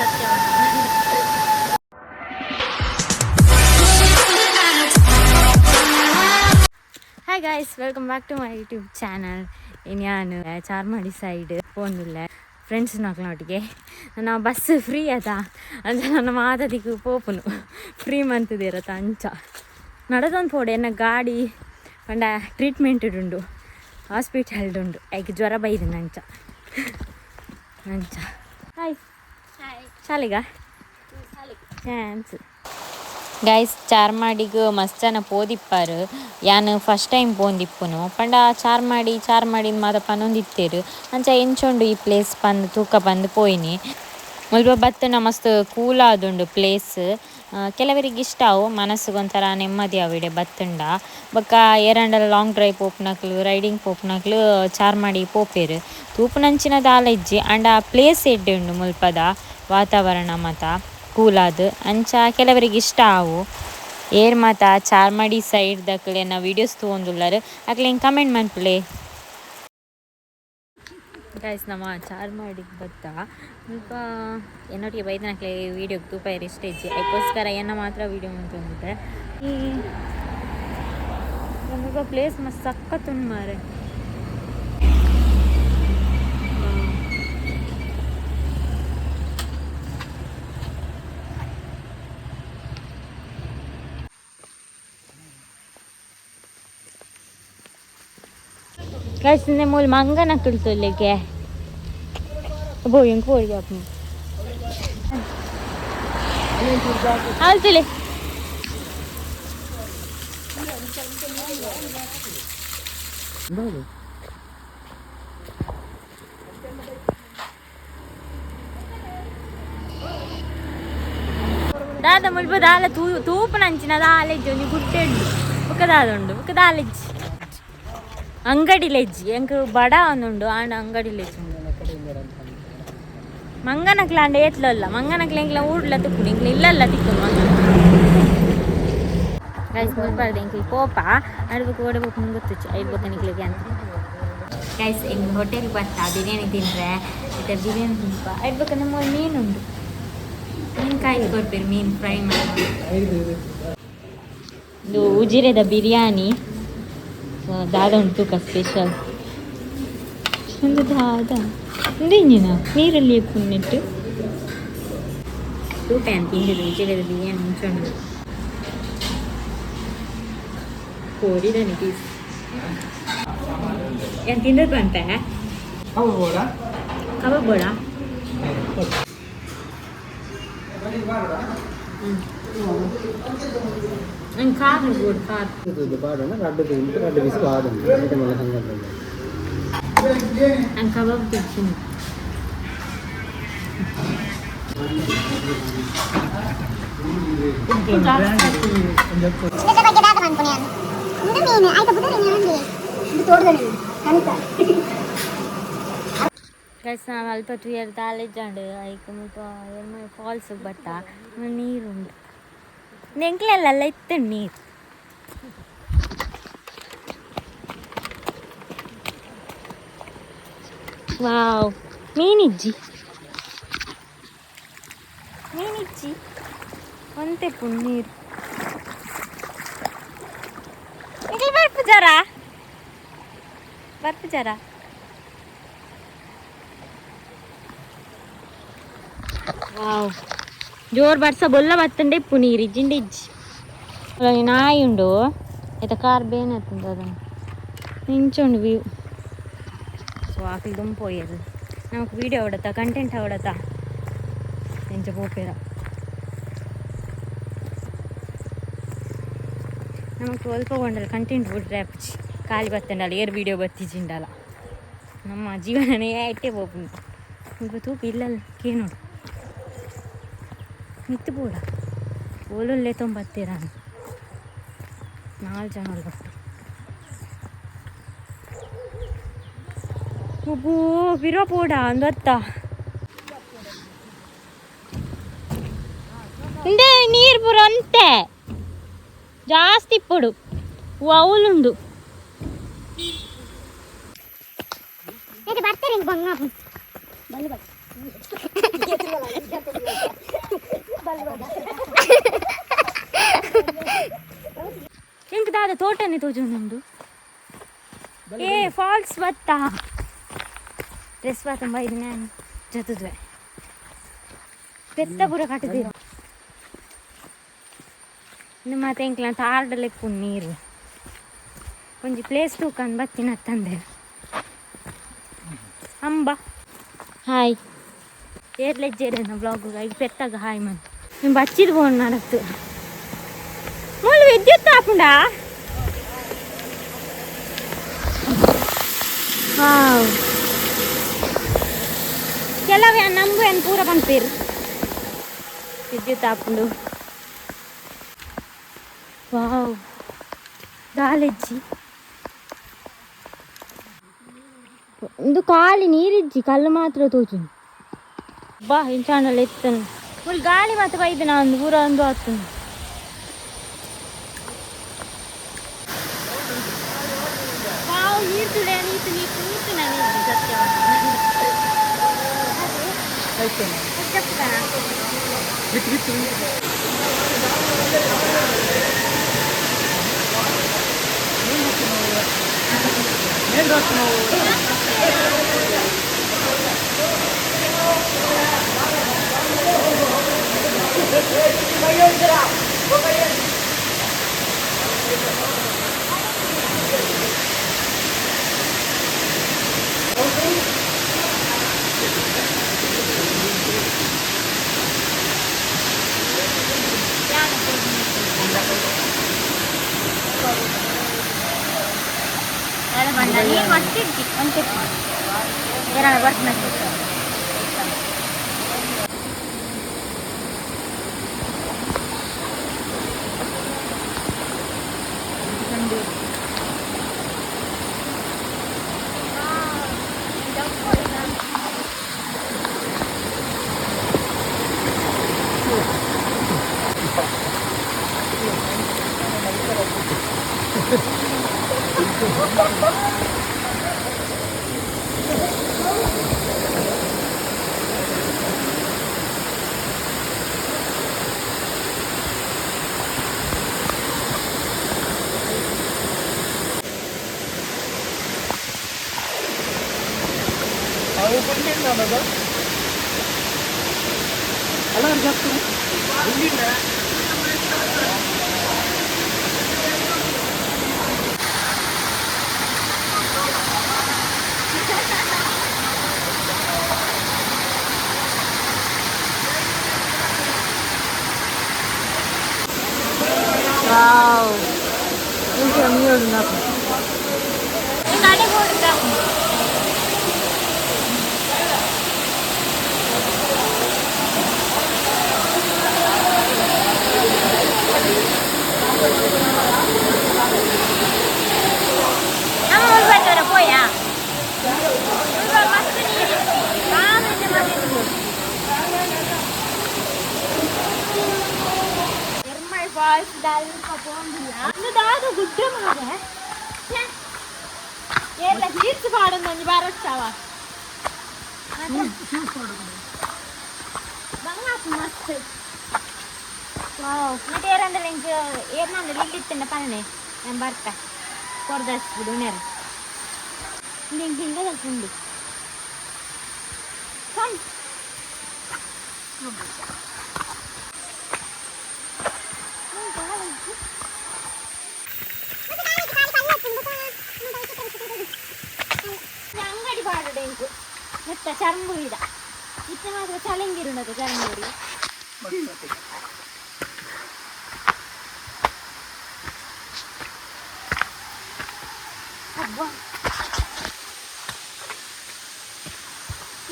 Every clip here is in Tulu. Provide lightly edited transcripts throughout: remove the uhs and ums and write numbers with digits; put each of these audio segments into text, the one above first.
ಸತ್ಯ. Hi guys, welcome back to my YouTube channel. ಇನ್ಯಾನು ಚಾರ್ಮಾಡಿ ಸೈಡ್ ಪೋಂದುಲ್ಲೆ ಫ್ರೆಂಡ್ಸ್ನಕ್ಲೊಟ್ಟಿಗೆ. ನನ್ನ ಬಸ್ ಫ್ರೀ ಅದ ಅಂಚ ನನ್ನ ಮಾತದಿಕ್ಕು ಪೋಪುನು ಫ್ರೀ ಮಂತದಿರತ್ತ. ಅಂಚ ನಡದೊಂದು ಪೋಡೆ. ಎನ್ನ ಗಾಡಿ ಪಂಡ ಟ್ರೀಟ್ಮೆಂಟ್ ಉಂಡು, ಹಾಸ್ಪಿಟಲ್ಡ್ ಉಂಡು. ಐಕ್ ಜ್ವರ ಬೈದಿನ ಅಂಚ ಅಂಚ. ಹಾಯ್, ಶಾಲೆಗ ಚಾನ್ಸ್. ಗೈಸ್, ಚಾರ್ಮಾಡಿಗ್ ಮಸ್ತ್ ಜನ ಪೋದಿಪ್ಪಾರು. ಯಾನ್ ಫಸ್ಟ್ ಟೈಮ್ ಪೋಂದಿಪ್ಪುನು. ಪಂಡ ಚಾರ್ಮಾಡಿ ಚಾರ್ಮಾಡಿ ಮಾತ ಪನೊಂದಿತ್ತೇರು. ಅಂಚ ಎಂಚೊಂಡು ಈ ಪ್ಲೇಸ್ ಪಂದ್ ತೂಕ ಪಂದ್ ಪೋಯಿನಿ. ಮುಲ್ಪ ಬತ್ತುನ ಮಸ್ತ್ ಕೂಲ್ ಆದುಂಡು ಪ್ಲೇಸ್. ಕೆಲವರಿಗೆ ಇಷ್ಟ ಅವು, ಮನಸ್ಸುಗ್ ಒಂಥರ ನೆಮ್ಮದಿ ಅವು ಇಡೆ ಬತ್ತುಂಡ. ಬೊಕ್ಕ ಏರಾಂಡಲ ಲಾಂಗ್ ಡ್ರೈವ್ ಪೋಪುನಕ್ಲು, ರೈಡಿಂಗ್ ಪೋಪುನಕ್ಲು ಚಾರ್ಮಾಡಿ ಪೋಪೆರ್. ತೂಪುನಂಚಿನ ದಾಲ ಇಜ್ಜಿ, ಆಂಡ ಪ್ಲೇಸ್ ಎಡ್ಡೆ ಉಂಡು. ಮುಲ್ಪದ ವಾತಾವರಣ ಮಾತ ಕೂಲಾದ್ ಅಂಚ ಕೆಲವರಿಗೆ ಇಷ್ಟ ಆವು. ಏರ್ ಮಾತ ಚಾರ್ಮಾಡಿ ಸೈಡ್ ದಕ್ಲೆನ ವೀಡಿಯೋಸ್ ತೂವೊಂದುಲ್ಲರ್, ಅಕ್ಲೆನ್ ಕಮೆಂಟ್ ಮನ್ಪುಲೆ. ಗೈಸ್, ನಮ್ಮ ಚಾರ್ಮಾಡಿಗೆ ಬತ್ತ. ಮುಲ್ಪ ಎನ್ನೊಟ್ಟಿಗೆ ಬೈದನಕ್ಲೆ ವೀಡಿಯೋಗೆ ತೂಪಾಯೆರ್ ಇಷ್ಟ ಇಜ್ಜಿ. ಅದಕ್ಕೋಸ್ಕರ ಎನ್ನ ಮಾತ್ರ ವೀಡಿಯೋ ಮಂತೊಂದಿದ್ದೆ. ಈ ಮುಲ್ಪ ಪ್ಲೇಸ್ ಮಸ್ತ್ ಸಖತ್ ಉಂಡು ಮಾರೆ. ಗೈಸ್, ಮೂಲು ಮಂಗನಕುಲು ತೂಲೆಗೆ ಬೋಯ್ ಪೋಯಿ ಅಪ್ಪ ಅಲ್ತುಲೆ. ದಾದ ಮುಲ್ಪ ದಾಲ ತೂ ತೂಪುನಂಚಿನ ದಾಲ ಇಜ್ಜಿ. ಒಂಜಿ ಗುಡ್ಡೆ ಉಂಡು, ಬೊಕ್ಕ ದಾದ ಉಂಡು, ಬೊಕ್ಕ ದಾಲ ಇಜ್ಜಿ. ಅಂಗಡಿ ಲೆಜ್ಜಿ, ಎಂಕ್ ಬಡ ಒಂದುಂಡು, ಆಂಡ ಅಂಗಡಿ ಲೆಜ್ಜಿ. ಮಂಗನಕ್ಲ ಅಂಡ ಏತ್ಲಲ್ಲ, ಮಂಗನಕ್ಲ ಎಂಕ್ಲ ಊರ್ಲ ತಿಕ್ಕುಂಡು, ಎಂಕ್ಲ ಇಲ್ಲಲ್ಲ ತಿಕ್ಕುಂಡು ಮಂಗನ. ಗೈಸ್, ಮುಲ್ಪರ್ದು ಎಂಕ್ಲ ಪೋಪ ಅಡ್ಬೇಕು ಓಡಬೇಕು ಗೊತ್ತುಚ್ಚು. ಐದು ಬೊಕ್ಕ ನಿಕ್ಲಿಗೆ ಅಂತ. ಗೈಸ್, ಎಂಕ್ ಹೋಟೆಲ್ ಬತ್ತ ಬಿರಿಯಾನಿ ತಿಂದ್ರೆ. ಇತ್ತೆ ಬಿರಿಯಾನಿ ತಿನ್ಪ. ಐದು ನಮ್ಮ ಮೀನು ಉಂಡು, ಮೀನು ಕಾಯಿ ಕೊಡ್ತೀರಿ, ಮೀನು ಫ್ರೈ ಮಾಡಿ. ಇದು ಉಜಿರೆದ ಬಿರಿಯಾನಿ. ಸೊ ದಾದ ಉಂಟು ತೂಕ ಸ್ಪೆಷಲ್. ಒಂದು ದಾದ ಉಂದು ಇಂಜಿನ ನೀರಲ್ಲಿ ಪುನ್ನೆಟ್ಟು ತೂಟ ಅಂತ ತಿಂದಿದ್ದು. ಉಜಿರೆದ ಬಿರಿಯಾನಿ ಮುಂಚೆ ಕೋರಿದಾನೆ ಪೀಸ್. ಏನು ತಿಂದದ್ದು ಬಂತೆ? ಕಬಾಬ್ ಬೋಡ. ನಂಗೆ ಖಾರ ಬೋಡು, ಖಾರ. ಪಾಡೋಣ. ರಡ್ಡು ತಿಂದು ರಡ್ಡು ಪೀಸ್ ಪಾಡುಂಡು. ಐಟಮ್ ಎಲ್ಲ ಸಂಗಡ. ನಂಗೆ ಕಬಾಬ್ ತಿಂತೀನಿ. ಉಪ್ಪು ಜಾಸ್ತಿ ಹಾಕಿದ್ದೀನಿ. ಇದರ ಬಗ್ಗೆ ದಾದ ಮನ್ಪುಣೆ ಉಂದು ಮೀನು ಆಯ್ತಾ? ಬುಧರೆ ಮೀನು ಇದು ತೋಟದ ಮೀನು ಕಣಿತ. ಗೈಸ್, ನಾವು ಅಲ್ಪ ತುಯರ್ ದಾಲೆಜ್ಜಾಂಡು. ಐಕ್ ಮುಲ್ಪ ಎರ್ಮೈ ಫಾಲ್ಸ್ ಬತ್ತ. ನೀರುಂಡು, ಎಂಕ್ಲೆಲ್ಲ ಇತ್ತು ನೀರು. ವಾವ್, ಮೀನಿಜ್ಜಿ, ಮೀನಿಜ್ಜಿ. ಒಂತೆ ಪುಣ್ ನೀರು. ಎಂಕ್ಲೆ ಬರ್ಪು ಜರ, ಬರ್ಪು ಜರ. ವಾವ್, ಜೋರು ಬರ್ಸ ಬೊಲ್ಲ ಬತ್ತಂಡೆ ಇಪ್ಪು ನೀರು ಇಜ್ಜಿಂಡೆ ಇಜ್ಜಿ. ನಾಯಿ ಉಂಡು ಆಯ್ತಾ? ಕಾರ್ ಬೇನೆ ಆತುಂಡು, ಅದನ್ನು ನಿಂಚುಂಡು ವ್ಯೂ. ಸೊ ಆಕಲಿ ದುಂಪು ಪೋಯೆರ್. ನಮಕ್ ವೀಡಿಯೋ ಅವಡತ್ತ, ಕಂಟೆಂಟ್ ಅವಡತ್ತ, ಎಂಚ ಪೋಪೆರ. ನಮಕ್ ಒಲ್ಪ ಕೊಂಡಲ್ಲ ಕಂಟೆಂಟ್ ಬಿಡ್ರೆ ಆಪುಜಿ. ಖಾಲಿ ಬತ್ತಂಡಲ್ಲ, ಏರ್ ವೀಡಿಯೋ ಬತ್ತಿಜಿಂಡಲ್ಲ, ನಮ್ಮ ಜೀವನನೇ ಇಟ್ಟೆ ಪೋಪುಂಡು. ಮುಲ್ಪ ತೂಪು ಇಲ್ಲಲ್ಲ ಕೇನೋಡು ಮಿತ್ತು ಬೋಡ ಓಲೊಲ್ಲೆ ತೊಂಬತ್ತೀರ. ನಾಲ್ಕು ಜನ ಬಟ್ಟು ಒಬ್ಬೋ ಪಿರ ಪೋಡ ಅಂದತ್ತ. ಇಂದೇ ನೀರು ಪೂರ ಅಂತೆ ಜಾಸ್ತಿ ಇಪ್ಪಡು ಅವಲುಂಡು. ಬರ್ತಾರೆ ಬಂಗ ಬಲ್ಲು. ಇಂಕ್ ದಾದ ತೋಟನೆ ತೋಜೊಂದುಂಡು. ಏ ಫಾಲ್ಸ್ ಬತ್ತಾ ಡ್ರೆಸ್ ಬಾತಂಬ ಇದು ನಾನು ಜೊತೆದ್ವೆ ಪೆತ್ತ ಪೂರ ಕಟ್ಟುದು ಮತ್ತೆ ಎಂಕ್ಲ ತಾರ್ಡಲೆಪ್ಪು ನೀರು ಒಂಜಿ ಪ್ಲೇಸ್ ತೂಕಂದು ಬತ್ತಿನ ತಂದೆ ಅಂಬ. ಹಾಯ್ ಏರ್ಲೆಜ್ಜೇರೇನ ಬ್ಲಾಗ್ ಈಗ ಪೆತ್ತಾಗ ಹಾಯ್ ಮನ್ ನಿಮ್ಮ ಬಚ್ಚಿದ್ ಬೋನ್ ನಡತ್ತು ಮೂಲು ವಿದ್ಯುತ್ ಆಪುಂಡಾ. ವಾವ್, ಕೆಲವೇ ನಂಬು ಏನು ಪೂರ ಪನ್ಪೇರು ವಿದ್ಯುತ್ ಆಪುಂಡು. ವಾವ್, ದಾಲೆಜ್ಜಿ ಒಂದು ಖಾಲಿ ನೀರಿಜ್ಜಿ, ಕಲ್ಲು ಮಾತ್ರ ತೋಚುಂಡು. ಬಾ ಇಂಚಾಂಡಲ ಎತ್ತನು ಮುಲ್ ಗಾಳಿ ಮಾತ್ರ ಬೈದು ಒಂದು ಪೂರ ಒಂದು ಆತನು. ವಾವ್, ಈರ್ತುಡೆ ನೀತು ನೀತು ನೀತು ನಾನು ಸತ್ಯ. ನೀರು ಮಸ್ತ್ ಇಜ್ಜಿ ಒಂತೆ ಏನಾರ ಬರ್ತ. ವಾವ್, ಕಡೆ ಹೋಗ್ತಾ. ನಮ್ಮ ಮುಲ್ಬತ್ತವರ ಪೋಯಾ ಮಸ್ತ್ ನೀರಿತ್ತು ಆಮೇಲೆ ಮನೆಗೆ ಎರ್ಮೈ ಫಾಲ್ಸ್ ದಲ್ಪ ಪೋಂದಿಲ್ಲ. ಒಂದು ದಾದ ಗುಡ್ಡ ಮಾರೆ ಏರ್ಲ ಹೀರ್ಸ್ ಪಾಡೊಂದು ಒಂಜಿ ಬಾರೊಚ್ಚಾವ ಬಂಗಾಪು ಮಸ್ತ್. ವಾವ್, ಮತ್ತೆ ಏರಂದ್ರೆ ಇಂಚ ಏರ್ನಂದ್ರೆ ಇಲ್ಲಿ ಪನ್ನೆ ನಾನು ಬರ್ತಾ ಕೊರ್ದಾಸ್ ಬಿಡು ನೇರ ಹಿಂಗೆ ಹಿಂಗೆ ಉಂಡು. ಕಮ್. ಅಂಗಡಿ ಪಾಡುಡೆ ಇಂಕು ಮೆತ್ತ ಚರ್ಮುರಿದ ಇತ್ತೆ ಮಾತ್ರ ಚಲಂಗಿರುಂಡದ ಚರ್ಮುರಿ. ಅಬ್ಬಾ,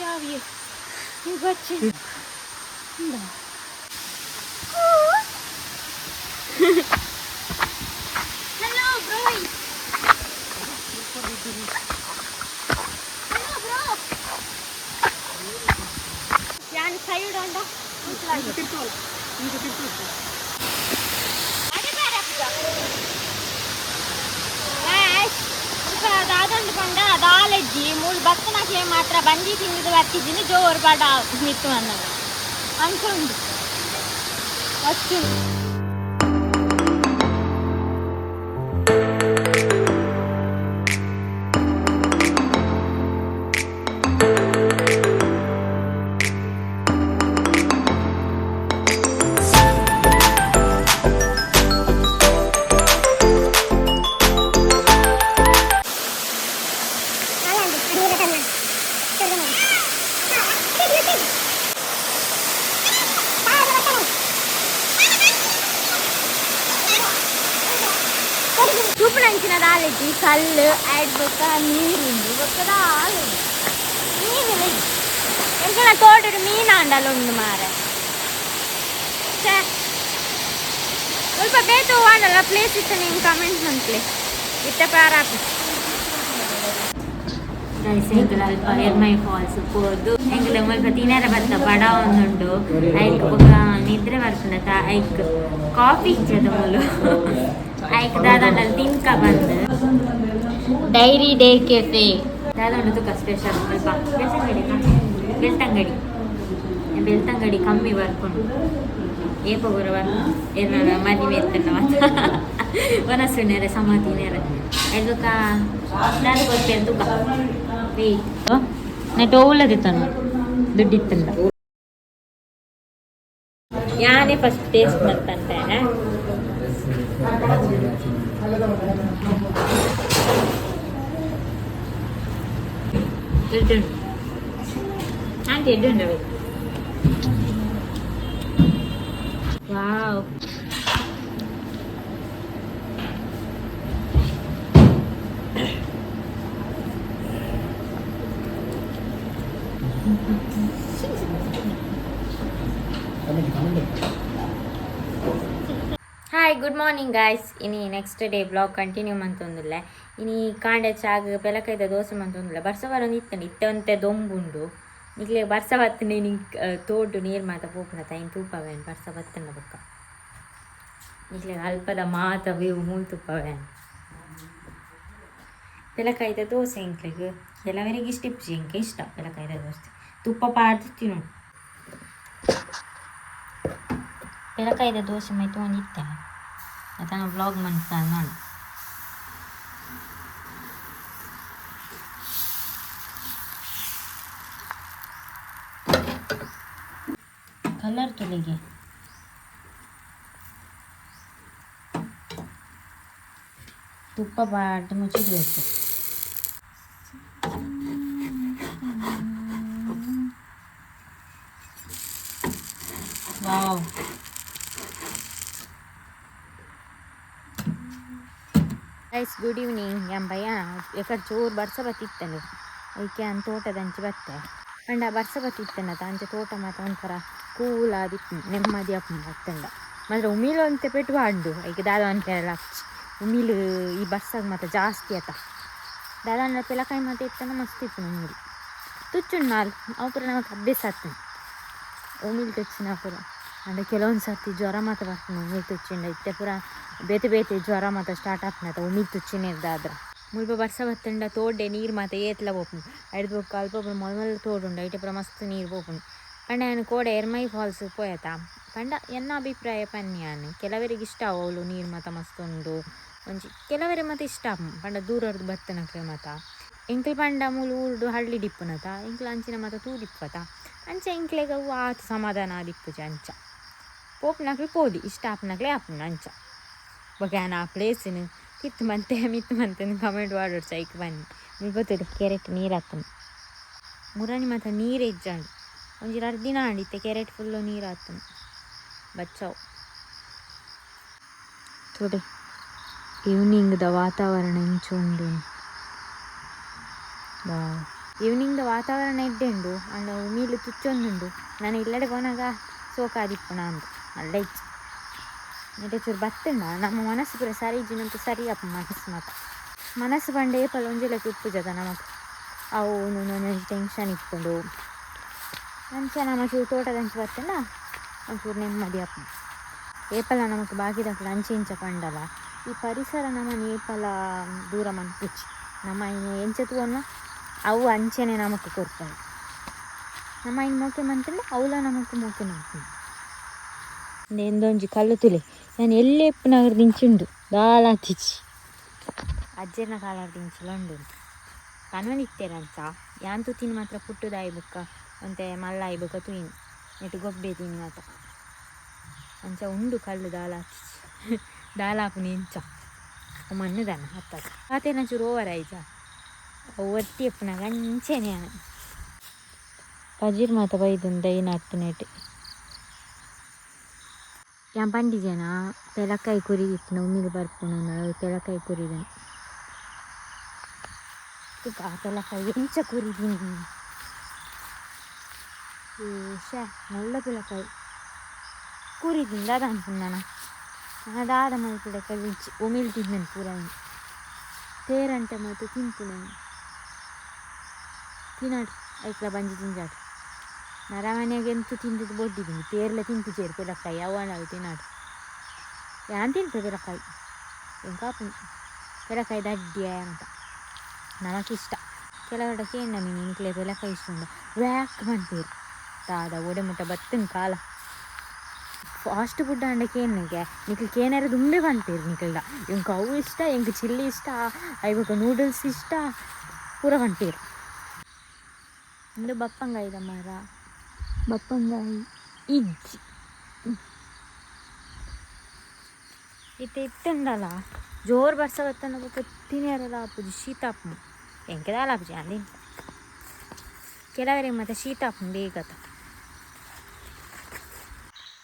ಯಾವಿಯೇ ಬಚ್ಚಿ. Hello bro. Hello bro. ಯಾನ್ ಸೈಡ್ ಉಂಡ. ದಾದಂಡು ಪಂಡ ದಾಲೆಜ್ಜಿ ಮೂಲು ಬತ್ತನಕ್ಕೆ ಮಾತ್ರ ಬಂಜಿ ತಿಂದಿದ್ದು ಬತ್ತಿದ್ದೀನಿ ಜೋರು ಬಡ ಮಿತ್ತು ಬಂದಾಗ ಅಂಚುಂಡು ಅಚ್ಚು. ತೂಪುನಂಚಿನ ದಾಲೆಜ್ಜಿ ಕಲ್ಲು ಆಯ್ಡ್ ಬೊಕ್ಕ ನೀರುಂಡು ಬೊಕ್ಕ ದಾಲುಂಡು ಮೀನು ಎಂಕನ ತೋಟಡು ಮೀನು ಆಂಡಲ ಉಂಡು ಮಾರೆ. ಛೇ, ಸ್ವಲ್ಪ ಬೇತು ಆಂಡಲ ಪ್ಲೇಸ್ ಇತ್ತು ನೀವು ಕಮೆಂಟ್ ಮಂತ್ಲಿ ಇತ್ತ ಪಾರಾಪು. ಗೈಸ್, ಎಂಕುಲು ಅಲ್ಪ ಎರ್ಮೈ ಫಾಲ್ಸ್ ಪೋದು ಎಂಕುಲು ಮುಲ್ಪ ತಿನರೆ ಬತ್ತ ಬಡ ಒಂದುಂಡು. ಐಕ್ ಬೊಕ್ಕ ನಿದ್ರೆ ಬರ್ಪುಂಡತ. ಐಕ್ ಕಾಫಿ ಇಚ್ಚದ ಮೂಲು. ಐಕ್ ದಾದಂಡಲ್ ತಿನ್ಕ ಬಂದು ಡೈರಿ ಡೇ ಕೆಫೆ ದಾದಂಡು ತುಕ ಸ್ಪೆಷಲ್ ಮುಲ್ಪ. ಬೆಳ್ತಂಗಡಿ ಬೆಳ್ತಂಗಡಿ ಬೆಳ್ತಂಗಡಿ ಕಮ್ಮಿ ಬರ್ಪುಂಡು. ಏಪ ಗುರುವ ಏನಾರ ಮದಿಮೆ ಇತ್ತಂಡ ಮಾತ ವನಸು ನೆರೆ ಸಮಾಧಿ ನೆರೆ ಐದುಕ ದಾದ ಕೊರ್ಪೇರು ತುಕ. ವೆಯ್ಟ್, ನೆಟ್ ಓಲದಿತ್ತನು ದುಡ್ಡಿತ್ತಂಡ. ಯಾನೇ ಫಸ್ಟ್ ಟೇಸ್ಟ್ ಮತ್ತಂತೆ. ದುಡ್ಡು ಆಂಟಿ ಎಡ್ಡು. Wow. Hi, good morning guys. ಇನಿ ನೆಕ್ಸ್ಟ್ ಡೇ ಬ್ಲಾಗ್ ಕಂಟಿನ್ಯೂ ಮಂತೊಂದುಲ್ಲೆ. ಇನಿ ಕಾಂಡೆ ಚಾಗ್ ಪೆಲಕೈದ ದೋಸೆ ಮಂತೊಂದುಲ್ಲೆ. ಬರ್ಸ ಬರೊಂದು ಇತ್ತಂಡು, ಇತ್ತೆ ಒಂತೆ ದೊಂಬುಂಡು. ನಿಕ್ಲೆ ಬರ್ಸ ಬತ್ತಂಡ ಇನಿ ತೋಟು ನೀರು ಮಾತ ಪೋಪುಂಡ ಐನ್ ತೂಪವೇನ್. ಬರ್ಸ ಬತ್ತಂಡ ಬೊಕ್ಕ ನಿಕ್ಲೆ ಅಲ್ಪದ ಮಾತ ವ್ಯೂ ಮೂಲ್ ತೂಪವೇನ್. ಪೆಲಕಾಯ್ದ ದೋಸೆ ಎಂಕ್ಲೆಗ್ ಕೆಲವರಿಗೆ ಇಷ್ಟ ಇಪ್ಪುಜಿ, ಎಂಕೆ ಇಷ್ಟ ಪೆಲಕಾಯ್ದ ದೋಸೆ. ತುಪ್ಪ ಪಾಡ್ದು ತಿನ್ನು. ಪೆಲಕಾಯ್ದ ದೋಸೆ ಮೈತು ಒಂದಿತ್ತೆ ಅತನ ವ್ಲಾಗ್ ಮಂತ ನಾನು. ಕಲರ್ ತುಲಿಗೆ ತುಪ್ಪ ಪಾಡ್ದು ಮುಚ್ಚಿಡ್ಬೇಕು. Wow guys, good evening. ಯಾನ್ ಬಯ್ಯ ಎಕಡೆ ಚೂರು ಬರ್ಸ ಬತ್ತಿತ್ತಂಡು. ಐಕೆ ಅನ್ ತೋಟದಂಚಿ ಬತ್ತೆ ಅಂಡ ಬರ್ಸ ಬತ್ತಿತ್ತಂಡ ಅಂಚೆ ತೋಟ ಮಾತ ಒಂಥರ ಕೂಲ್ ಆದಿತ್ತು, ನೆಮ್ಮದಿ ಆಪುಂಡು ಬತ್ತಂಡ ಮಾತ್ರ. ಉಮಿಲ್ ಒಂತೆ ಪೆಟ್ಟು ಪಾಡ್ಡು. ಐಕೆ ದಾದ ಅನ್ಪೆರಲ ಉಮಿಲ್ ಈ ಬರ್ಸಾಗ ಮಾತ ಜಾಸ್ತಿ ಆತ. ದಾದ ಅಂಡ ಪೆಲಕಾಯಿ ಮಾತ ಇತ್ತಂಡ ಮಸ್ತ್ ಇತ್ತು ಉಮಿಲ್ ತುಚ್ಚುಂಡು ಮಾಲ್. ಅವು ಪೂರ ನಮಕ್ ಅಭ್ಯಾಸ ಆತುಂಡು ಉಮಿಲ್ ತುಚ್ಚಿನ ಪೂರ. ಅಂಡ ಕೆಲವೊಂದು ಸರ್ತಿ ಜ್ವರ ಮಾತ ಬರ್ಪುಂಡು ಉಮಿಲ್ ತುಚ್ಚಿಂಡ. ಇತ್ತೆ ಪೂರ ಬೇತೆ ಬೇತೆ ಜ್ವರ ಮಾತ ಸ್ಟಾರ್ಟ್ ಆಪುಂಡತ ಉಮಿಲ್ ತುಚ್ಚಿನೆರ್ದಾದ್ರ. ಮುಲ್ಪ ಬರ್ಸ ಬತ್ತಂಡ ತೋಡೆ ನೀರು ಮಾತ ಏತ್ಲ ಪೋಪುಂಡು. ಐಡ್ದ್ ಬೊಕ್ಕ ಅಲ್ಪ ಪೂರ ಮಲ್ಲ ಮಲ್ಲ ತೋಡುಂಡು, ಐಟೆ ಪೂರ ಮಸ್ತ್ ನೀರು ಪೋಪುಂಡು. ಪಂಡ ಯಾನ್ ಕೋಡೆ ಎರ್ಮೈ ಫಾಲ್ಸ್ ಪೋಯತ. ಪಂಡ ಎನ್ನ ಅಭಿಪ್ರಾಯ ಪನ್ನಿ ಯಾನ್. ಕೆಲವರಿಗೆ ಇಷ್ಟ ಅವುಲು ನೀರು ಮಾತ ಮಸ್ತ್ ಉಂಡು ಒಂಜಿ ಕೆಲವರಿಗೆ ಮಾತ ಇಷ್ಟ ಆಪುಂಡು. ಪಂಡ ದೂರರ್ದು ಬತ್ತನಕ್ಲೆ ಮಾತ. ಎಂಕ್ಲು ಪಂಡ ಮೂಲು ಊರುಡು ಹಳ್ಳಿ ಡಿಪ್ಪುನತ ಎಂಕ್ಲು ಅಂಚಿನ ಮಾತ ತೂದಿಪ್ಪತ. ಅಂಚ ಎಂಕ್ಲೆಗ್ ಅವು ಆತ್ ಸಮಾಧಾನ ಆದಿಪ್ಪುಜಿ. ಅಂಚ ಪೋಪುನಕ್ಲು ಪೋಲಿ, ಇಷ್ಟ ಆಪುನಕ್ಲೆ ಆಪುಂಡು ಅಂಚ. ಬೊಕ ಯಾನ್ ಆ ಪ್ಲೇಸಿನ ತಿತ್ತು ಮಂತೆ ಮಿತ್ತು ಮಂತೆ ಕಮೆಂಟ್ ಪಾಡೊಡ್ಚಿ ಐಕ್ ಬನ್ನಿ. ಮುಲ್ಪ ತೂಲೆ ಕೆರೆಟ್ ನೀರು ಆತುಂಡು. ಮುರಾನಿ ಮಾತ ನೀರು ಇಜ್ಜಾಂಡ್, ಒಂಜಿ ರಡ್ಡ್ ದಿನ ಆಂಡ್. ಇತ್ತೆ ಕೆರೆಟ್ ಫುಲ್ಲು ನೀರು ಆತುಂಡು, ಬಚ್ಚಾವ್. ತೂಲೆ ಈವ್ನಿಂಗ್ದ ವಾತಾವರಣ ಇಂಚ ಉಂಡು. ವಾವ್, ಈವ್ನಿಂಗ್ದ ವಾತಾವರಣ ಎಡ್ಡೆ ಉಂಡು. ಅಂಡ ಉಮಿಲ್ ತುಚ್ಚೊಂದುಂಡು. ನನ ಇಲ್ಲಡೆ ಪೋನಾಗ ಸೋಕಾದಿಪ್ಪುನ ಅಂದ್ ಮಲ್ಲ ಇಜ್ಜಿ. ನೆಟೆ ಚೂರು ಬತ್ತುಂಡ ನಮ್ಮ ಮನಸ್ಸು ಪೂರ ಸರಿ ಇಜ್ಜಿನಂತೂ ಸರಿ ಆಪುಂಡು ಮನಸ್ಸು ಮಾತ. ಮನಸ್ಸು ಪಂಡ ಏಪಲ ಒಂಜಿ ಲೆಕ್ಕ ಇಪ್ಪುಜತ ನಮಕ್. ಅವು ಒಂಜೊಂಜಿ ಟೆನ್ಷನ್ ಇಪ್ಪುಂಡು. ಅಂಚ ನಮ ಚೂರು ತೋಟದಂಚ ಬತ್ತುಂಡ ಒಂಚೂರು ನೆಮ್ಮದಿ ಆಪುಂಡು. ಏಪಲ ನಮಕ್ ಬಾಕಿದಕ್ಲು ಅಂಚೆ ಇಂಚ ಪಂಡಲ ಈ ಪರಿಸರ ನಮನ್ ಏಪಲ ದೂರ ಮನ್ಪುಜಿ. ನಮ್ಮ ಇನ್ನು ಎಂಚ ತೂವನ್ನ ಅವು ಅಂಚೆನೆ ನಮಕ್ ಕೊರ್ಪುಂಡು. ನಮ್ಮ ಇನ್ನು ಮೋಕೆ ಮಂತಂಡ ಅವಲ ನಮಕ್ ಮೋಕೆ ಮನ್ಪುಂಡು. ಎಂದೊಂಜಿ ಕಲ್ಲು ತುಲೆ ನಾನು ಎಲ್ಲೇ ಇಪ್ಪುನಗರ ದಿಂಚುಂಡು ದಾಲಾತಿಜಿ ಅಜ್ಜೆರ್ನ ಕಾಲರ್ ದಿಂಚಿಲ ಉಂಡು ಪನೊಂದಿತ್ತೆರಂಚ ಯಾನ್ ತೂತಿನಿ ಮಾತ್ರ ಪುಟ್ಟುದಾಯಿ ಬುಕ್ಕ ಒಂತೆ ಮಲ್ಲಾಯಿ ಬುಕ್ಕ ತೂಯಿನಿ ನೆಟ್ಟು ಗೊಬ್ಬೆ ತಿನಿ ಮಾತ ಅಂಚ ಉಂಡು ಕಲ್ಲು ದಾಲಾತಿಜಿ ದಾಲಾಪುನಿ ಇಂಚ ಮಣ್ಣುದಾನ ಅತ್ತಾಗ ಆತೇನ ಚೂರು ಓವರ್ ಆಯ್ತ ಒತ್ತಿ ಎಪ್ಪುನಾಗ ಅಂಚೆನೆ ಪಜಿರ್ ಮಾತ ಬೈದುಂಡು ದೈ ನಟ್ಟುನೆಟ್ ಯಾನ್ ಪಂಡಿಜೆನ ಪೆಲಕಾಯಿ ಕುರಿ ಇಪ್ಪುನ ಉಮಿಲ್ ಬರ್ಪುನು ಪೆಲಕಾಯಿ ಕುರಿದನು ತುಕ ಪೆಲಕಾಯಿ ಎಂಚ ಕುರಿದಿನಿ ಶೇ ಮಲ್ಲ ಪೆಲಕಾಯಿ ಕುರಿದಿನ ದಾದ ಅನ್ಪುಂಡನ ದಾದ ಮಲ್ಪುಡ ಕಲಿಜ್ ಉಮಿಲ್ ತಿನ್ನನ್ ಪೂರ ತೇರಂಟೆ ಮಾತ ತಿನ್ಪುನ ತಿನ್ನಡ್ ಐಕ್ಲ ಬಂಜಿ ಜಿಂಜಾಡ್ ನರಮನೆಗೆ ಎಂತು ತಿಂದದ್ದು ಬೊಡ್ಡಿದ್ದೀನಿ ತೇರ್ಲ ತಿನ್ಪುಜೇರು ಪೆಲಕಾಯಿ ಅವು ತಿನ್ನಾಡು ಯಾನ್ ತಿನ್ಪೆ ಪೆಲಕಾಯಿ ಎಂಕಾಪುಂಡು ಪೆಲಕಾಯಿ ದಡ್ಡಿಯ ಅಂತ ನಮಕಿಷ್ಟ ಕೆಲವಡ ಕೇಂಡ ಮೀನು ನಿಕ್ಲೆ ಪೆಲಕಾಯಿ ಇಷ್ಟ ಉಂಡು ವ್ಯಾಕ್ ಮನ್ಪೇರು ದಾದ ಓಡೆ ಮುಟ್ಟ ಬತ್ತಿನ ಕಾಲ ಫಾಸ್ಟ್ ಫುಡ್ ಅಂಡ ಕೇನ್ಗೆ ನಿಕ್ಲು ಕೇನಾರ ದುಂಬೆ ಪನ್ಪೇರು ನಿಕಲ್ಡ ಎಂಕ್ ಅವು ಇಷ್ಟ ಎಂಕ್ ಚಿಲ್ಲಿ ಇಷ್ಟ ಐಬೊಕ ನೂಡಲ್ಸ್ ಇಷ್ಟ ಪೂರ ಪನ್ಪೇರು. ಉಂದು ಬಪ್ಪಂಗಾಯಿದ ಮರ ಬಪ್ಪಂಗಾಯಿ ಇಜ್ಜಿ ಇತ್ತೆ ಇತ್ತುಂಡಲ ಜೋರು ಬರ್ಸ ಬತ್ತಂಡ ಬೊಕ ತಿನಿಯರೆಲ ಆಪುಜಿ ಶೀತ ಆಪುಂಡು ಎಂಕ್ ದಾಲ ಆಪುಜಿ ಅಂದಿನ ಕೆಲವರಿಗೆ ಮತ್ತೆ ಶೀತ ಆಪುಂಡು ಬೇಗತ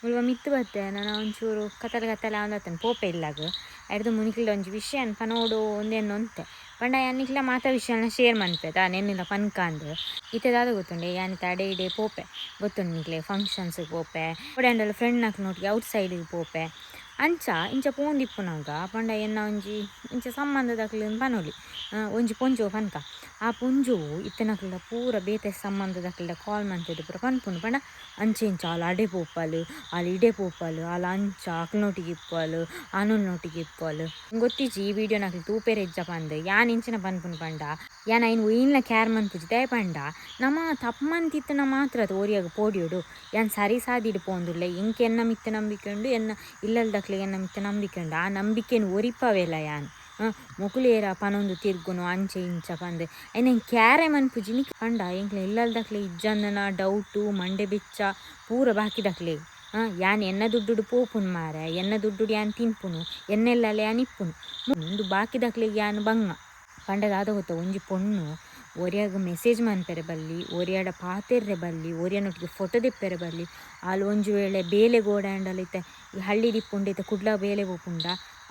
ಮುಲ್ಪ ಮಿತ್ತು ಬತ್ತೆ ನನ ಒಂಚೂರು ಕತ್ತಲೆ ಕತ್ತಲೆ ಆವೊಂದು ಪೋಪೆ ಇಲ್ಲಾಗ ಐಡ್ದ್ ಮುನಿಕ್ಲ ಒಂಜಿ ವಿಷಯ ಪನೋಡು ಒಂದೇನು ಒಂತೆ ಪಂಡ ಯಾನ್ ನಿಕ್ಲ ಮಾತ ವಿಷಯನ ಶೇರ್ ಮನ್ಪೆ ದಾನೆ ಎನ್ನಿಲ ಪನ್ಕಾಂದ್ ಇತ್ತೆ ದಾದ ಗೊತ್ತುಂಡೆ ಯಾನ್ ಇತ್ತೆ ಅಡೆ ಇಡೆ ಪೋಪೆ ಗೊತ್ತುಂಡು ನಿಕ್ಲೆ ಫಂಕ್ಷನ್ಸ್ ಪೋಪೆ ಓಡೆ ಫ್ರೆಂಡ್ ನಕ್ಲ್ನೊಟ್ಟಿಗೆ ಔಟ್ ಸೈಡಿಗೆ ಪೋಪೆ ಅಂಚ ಇಂಚ ಪೋಂದಿಪ್ಪುನಗ ಪಂಡ ಎನ್ನ ಒಂಜಿ ಇಂಚ ಸಂಬಂಧದಕ್ಲು ಪನೊಲಿ ಒಂಜಿ ಪೊಂಜೊವು ಪನ್ಕ ಆ ಪೊಂಜೊವು ಇತ್ತಿನಕ್ಲ್ಡ ಪೂರ ಬೇತೆ ಸಂಬಂಧದಕ್ಲ್ಡ ಕಾಲ್ ಮಂತುದು ಪೂರ ಪನ್ಪುಂಡು ಪಂಡ ಅಂಚೆ ಇಂಚ ಆಲ್ ಅಡೆ ಪೋಪಲ್ ಆಲ್ ಇಡೆ ಪೋಪಲ್ ಆಲ್ ಅಂಚ ಅಕ್ಲ್ನೊಟ್ಟಿಗೆ ಇಪ್ಪಲ್ ಆನುಲ್ನೊಟ್ಟಿಗೆ ಇಪ್ಪಲ್ ಗೊತ್ತಿಜ್ಜಿ ಈ ವಿಡಿಯೋನಕ್ಲು ತೂಪೆರೆ ಇಜ್ಜ ಪಂದ್ ಯಾನ್ ಇಂಚಿನ ಪನ್ಪುಂಡು ಪಂಡ ಯಾನ್ ಐನ್ ಒಯಿನ್ಲ ಕ್ಯಾರ್ ಮನ್ಪುಜಿ ದಾಯೆ ಪಂಡ ನಮ ತಪ್ಪು ಮಂತಿತ್ತುನ ಮಾತ್ರ ಅದು ಒರಿಯಾಗ ಪೋಡಿಯೋಡು ಯಾನ್ ಸರಿ ಸಾದಿಡ್ ಪೋಂದುಲ್ಲೆ ಎಂಕ್ ಎನ್ನ ಮಿತ್ತ್ ನಂಬಿಕೆ ಉಂಡು ಎನ್ನ ಇಲ್ಲಲ್ದಕ್ಲೆಗ್ ಎನ್ನ ಮಿತ್ತ್ ನಂಬಿಕೆ ಉಂಡು ಆ ನಂಬಿಕೆನ್ ಒರಿಪವೆಲ ಯಾನ್ ಮೊಕುಲು ಏರ ಪನೊಂದು ತಿರ್ಗುನು ಅಂಚೆ ಇಂಚ ಪಂದ್ ಐನ್ ಎಂಕ್ ಕ್ಯಾರೆ ಮನ್ಪುಜಿ ನಿಕ್ ಪಂಡ ಎಂಕ್ಲ ಇಲ್ಲಲ್ದಕ್ಲೆ ಇಜ್ಜಂದನ ಡೌಟು ಮಂಡೆ ಬೆಚ್ಚ ಪೂರ ಬಾಕಿದಕ್ಲೆಗ್ ಯಾನ್ ಎನ್ನ ದುಡ್ಡುಡು ಪೋಪುನು ಮಾರೆ ಎನ್ನ ದುಡ್ಡುಡು ಯಾನ್ ತಿನ್ಪುನು ಎನ್ನೆಲ್ಲಲೆ ಯಾನ್ ಇಪ್ಪುನು ಉಂದು ಬಾಕಿದಕ್ಲೆಗ್ ಯಾನ್ ಬಂಗ ಪಂಡ ದಾದ ಗೊತ್ತ ಒಂಜಿ ಪೊಣ್ಣು ಒರಿಯಾಗ ಮೆಸೇಜ್ ಮನ್ಪೆರೆ ಬಲ್ಲಿ ಒರಿಯಾಡ ಪಾತೆರ್ರೆ ಬಲ್ಲಿ ಒರಿಯನೊಟ್ಟಿಗೆ ಫೋಟೋ ದೆಪ್ಪೆರೆ ಬಲ್ಲಿ ಆಲ್ ಒಂಜಿ ವೇಳೆ ಬೇಲೆ ಗೋಡಾಂಡಲ ಇತ್ತೆ ಈ ಹಳ್ಳಿಡ್ ಇಪ್ಪುಂಡ ಇತ್ತೆ ಕುಡ್ಲ ಬೇಲೆ ಪೋಪುಂಡ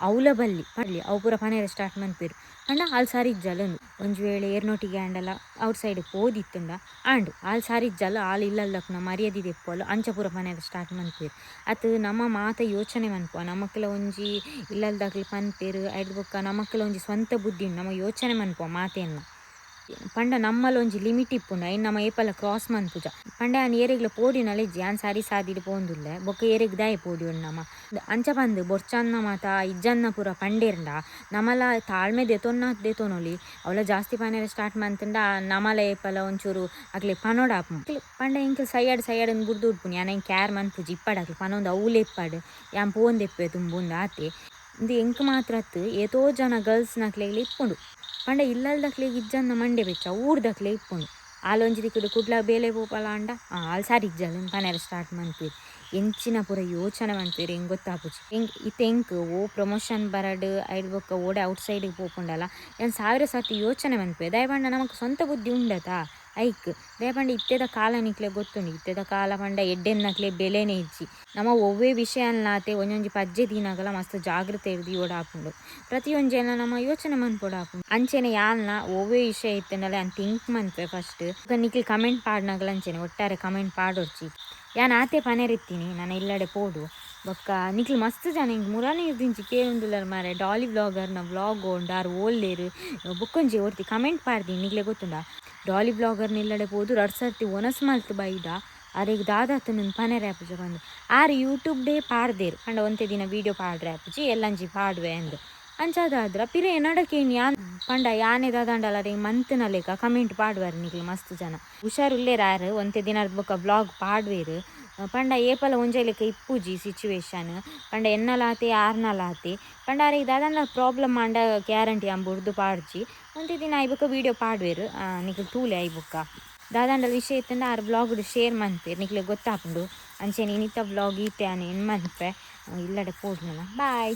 ಅವ್ಲ ಬಲ್ಲಿ ಪಲ್ಲಿ ಅವು ಪೂರ ಪನೆರೆ ಸ್ಟಾರ್ಟ್ ಮನ್ಪೆರ್ ಪಂಡ ಆಲ್ ಸಾರಿ ಇಜ್ಜಲ್ ಉಂದು ಒಂಜಿ ವೇಳೆ ಏರ್ನೊಟ್ಟಿಗೆ ಆಂಡಲ ಔಟ್ ಸೈಡ್ ಪೋದಿತ್ತುಂಡ ಆಂಡ್ ಆಲ್ ಸಾರಿ ಇಜ್ಜಲ್ ಆಲ್ ಇಲ್ಲಲ್ದಕ್ನ ಮರ್ಯಾದೆ ದೆಪ್ಪೊಲು ಅಂಚ ಪೂರ ಪನೆರೆ ಸ್ಟಾರ್ಟ್ ಮನ್ಪೆರ್ ಅತ್ ನಮ ಮಾತ ಯೋಚನೆ ಮನ್ಪುವ ನಮಕ್ಲ ಒಂಜಿ ಇಲ್ಲಲ್ದಕ್ಲು ಪನ್ಪೆರ್ ಐಡ್ದ್ ಬೊಕ್ಕ ನಮಕ್ಲ ಒಂಜಿ ಸ್ವಂತ ಬುದ್ಧಿ ಉಂಡು ನಮ ಯೋಚನೆ ಮನ್ಪುವ ಮಾತೆನ್ನ ಪಂಡ ನಮ್ಮಲ ಒಂಜಿ ಲಿಮಿಟ್ ಇಪ್ಪುಂಡು ಐನ್ ನಮ ಏಪಲ ಕ್ರಾಸ್ ಮನ್ಪುಜ ಪಂಡ ಯಾನ್ ಏರೆಗ್ಲ ಪೋಡಿನಲ ಇಜ್ಜಿ ಯಾನ್ ಸಾರಿ ಸಾದಿಡ್ ಪೋಂದುಲ್ಲೆ ಬೊಕ್ಕ ಏರೆಗ್ ದಾಯೆ ಪೋಡಿಯೊಡು ನಮ ಅಂಚ ಪಂದ್ ಬೊರ್ಚನ್ನ ಮಾತ ಇಜ್ಜನ್ನ ಪೂರ ಪಂಡೇರ್ಂಡ ನಮಲ ತಾಳ್ಮೆ ದೆತೊನ್ನಾತ್ ದೆತೊನೊಲಿ ಅವಲ ಜಾಸ್ತಿ ಪನೆರೆ ಸ್ಟಾರ್ಟ್ ಮಂತುಂಡ ನಮಲ ಏಪಲ ಒಂಚೂರು ಅಕ್ಲೆ ಪನೊಡಾಪುಂಡು ಪಂಡ ಎಂಕ್ಲ ಸೈಯಡ್ ಸೈಯಡ್ ಅಂದ್ ಬುಡ್ದು ಉಡ್ಪುನಿ ಯಾನ್ ಎಂಕ್ ಕ್ಯಾರ್ ಮನ್ಪುಜಿ ಇಪ್ಪಡ್ ಅಕ್ಲು ಪನೊಂದು ಅವ್ಲೇ ಇಪ್ಪಡ್ ಯಾನ್ ಪೋಂದೆಪ್ಪೆ ತುಂಬುಂದು ಆತೆ ಇಂದು ಎಂಕ್ ಮಾತ್ರ ಅತ್ತ್ ಏತೋ ಜನ ಗರ್ಲ್ಸ್ ನಕ್ಲೆಗ್ಲ ಇಪ್ಪುಂಡು ಪಂಡ ಇಲ್ಲಲ್ದಕ್ಲೆಗ್ ಇಜ್ಜಂದ ಮಂಡೆ ಬೆಚ್ಚ ಊರ್ದಕ್ಲೆ ಇಪ್ಪುಂಡು ಆಲ್ ಒಂಜಿ ದಿಕ್ಕುಡು ಕುಡ್ಲ ಬೇಲೆ ಪೋಪಲ ಆಂಡ ಆಲ್ ಸಾರಿ ಇಜ್ಜಲ್ ಪನೆರೆ ಸ್ಟಾರ್ಟ್ ಮನ್ಪೆರ್ ಎಂಚಿನ ಪೂರ ಯೋಚನೆ ಮನ್ಪೆರ್ ಎಂಕ್ ಗೊತ್ತಾಪುಜಿ ಎಂಕ್ ಇತ್ತೆ ಎಂಕ್ ಓ ಪ್ರಮೋಷನ್ ಬರಡ್ ಐಡ್ ಬೊಕ್ಕ ಓಡೆ ಔಟ್ ಸೈಡ್ ಪೋಪುಂಡಲ ಯಾನ್ ಸಾವಿರ ಸರ್ತಿ ಯೋಚನೆ ಮನ್ಪೆ ದಾಯೆ ಪಂಡ ನಮಕ್ ಸ್ವಂತ ಬುದ್ಧಿ ಉಂಡತ ಐಕ್ ದಾಯೆ ಪಂಡ ಇತ್ತೆದ ಕಾಲ ನಿಕ್ಲೆ ಗೊತ್ತುಂಡು ಇತ್ತೆದ ಕಾಲ ಪಂಡ ಎಡ್ಡೆನ್ನಕ್ಲೆ ಬೆಲೆನೇ ಇಜ್ಜಿ ನಮ ಒವ್ವೇ ವಿಷಯನ್ಲಾತೆ ಒಂಜೊಂಜಿ ಪಜ್ಜೆ ದೀನಾಗಲ ಮಸ್ತ್ ಜಾಗ್ರತೆ ದೀವೊಡಾಪುಂಡು ಪ್ರತಿಯೊಂಜೆಲ ನಮ ಯೋಚನೆ ಮನ್ಪೊಡಾಪುಂಡು ಅಂಚೆನೆ ಯಾಲ್ನ ಒವ್ವೇ ವಿಷಯ ಇತ್ತುಂಡಲ ಯಾನ್ ಥಿಂಕ್ ಮನ್ಪೆ ಫಸ್ಟ್ ನಿಕ್ಲ್ ಕಮೆಂಟ್ ಪಾಡ್ನಗಲ ಅಂಚೆನೆ ಒಟ್ಟಾರೆ ಕಮೆಂಟ್ ಪಾಡೊಡ್ಚಿ ಯಾನ್ ಆತೆ ಪನೆರಿತ್ತೀನಿ ನನ ಇಲ್ಲಡೆ ಪೋಡು ಬೊಕ್ಕ ನಿಕ್ಲ್ ಮಸ್ತ್ ಜನ ಎಂಕ್ ಮುರಾನಿ ದಿಂಚಿ ಕೇಂದುಲ್ಲರ್ ಮಾರೆ ಡಾಲಿ ವ್ಲಾಗರ್ನ ವ್ಲಾಗ್ ಉಂಡು ಆರ್ ಓಲ್ಲೇರು ಬೊಕ್ಕೊಂಜಿ ಒರ್ತಿ ಕಮೆಂಟ್ ಪಾಡ್ದಿನಿ ನಿಕ್ಲೆ ಗೊತ್ತುಂಡ ಡಾಲಿ ವ್ಲಾಗರ್ನ ಇಲ್ಲಡೆ ಪೋದು ರಡ್ಡ್ ಸರ್ತಿ ಒನಸ್ ಮಲ್ತ್ ಬೈದ ಅರೆಗ್ ದಾದಾತುಂಡು ಪನೆರೆ ಆಪುಜ ಪಂದ್ ಆರ್ ಯೂಟ್ಯೂಬ್ ಡೇ ಪಾಡ್ದೇರ್ ಪಂಡ ಒಂತೆ ದಿನ ವೀಡಿಯೋ ಪಾಡ್ರೆ ಆಪುಜಿ ಎಲ್ಲಂಜಿ ಪಾಡುವೆ ಅಂದ್ ಅಂಚಾದಾದ್ರ ಪಿರ ಎನ್ನಡ ಕೇನ್ ಯಾನ್ ಪಂಡ ಯಾನೆ ದಾದಾಂಡಲ ಅರೆಗ್ ಮಂತ್ನ ಲೆಕ್ಕ ಕಮೆಂಟ್ ಪಾಡುವರ್ ನಿಕ್ಲು ಮಸ್ತ್ ಜನ. ಹುಷಾರುಲ್ಲೇರ್ ಆರ್, ಒಂತೆ ದಿನದ ಬೊಕ್ಕ ವ್ಲಾಗ್ ಪಾಡುವೆರ್. ಪಂಡ ಏಪಲ ಒಂಜೇ ಲೆಕ್ಕ ಇಪ್ಪುಜಿ ಸಿಚುವೇಶನ್. ಪಂಡ ಎನ್ನಲಾತೆ ಆರ್ನಲಾತೆ. ಪಂಡ ಅರೆಗ್ ದಾದಾಂಡಲ ಪ್ರಾಬ್ಲಮ್ ಆಂಡ ಗ್ಯಾರಂಟಿ ಯಾನ್ ಬುಡ್ದು ಪಾಡ್ಜಿ. ಒಂತೆ ದಿನ ಆಯಿ ಬೊಕ್ಕ ವೀಡಿಯೋ ಪಾಡುವೆರ್. ನಿಕ್ಲು ತೂಲೆ ಆಯಿ ಬೊಕ್ಕ. ದಾದಾಂಡಲ ವಿಷಯ ಇತ್ತಂಡ ಆರ್ ವ್ಲಾಗ್ ಶೇರ್ ಮನ್ಪೆರ್, ನಿಕ್ಲೆಗ್ ಗೊತ್ತಾಪುಂಡು. ಅಂಚೆನೆ ಇನಿತ ವ್ಲಾಗ್ ಈತೆ ಯಾನ್ ಎನ್ ಮನ್ಪೆ. ಇಲ್ಲಡೆ ಪೋಡ್ನನ. ಬಾಯ್.